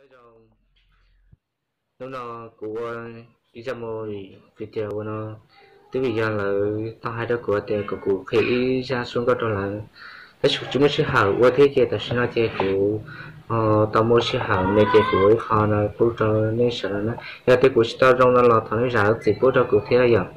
Nyob zoo, hnub no kuv ua ib zaj movie vim tias ua no twb vim yog lawv tau hais rau kuv tias kom kuv qhia ib zaj suab nkauj rau lawv, tab sis kuv tsis muaj sij hawm ua thiab ces tam sim no ces kuv tau muaj sij hawm no ces kuv ua ib qho no pub rau nej sawv daws na. Yog tias kuv tsis tau zoo no los thov nej zam lub txim pub rau kuv thiab yom.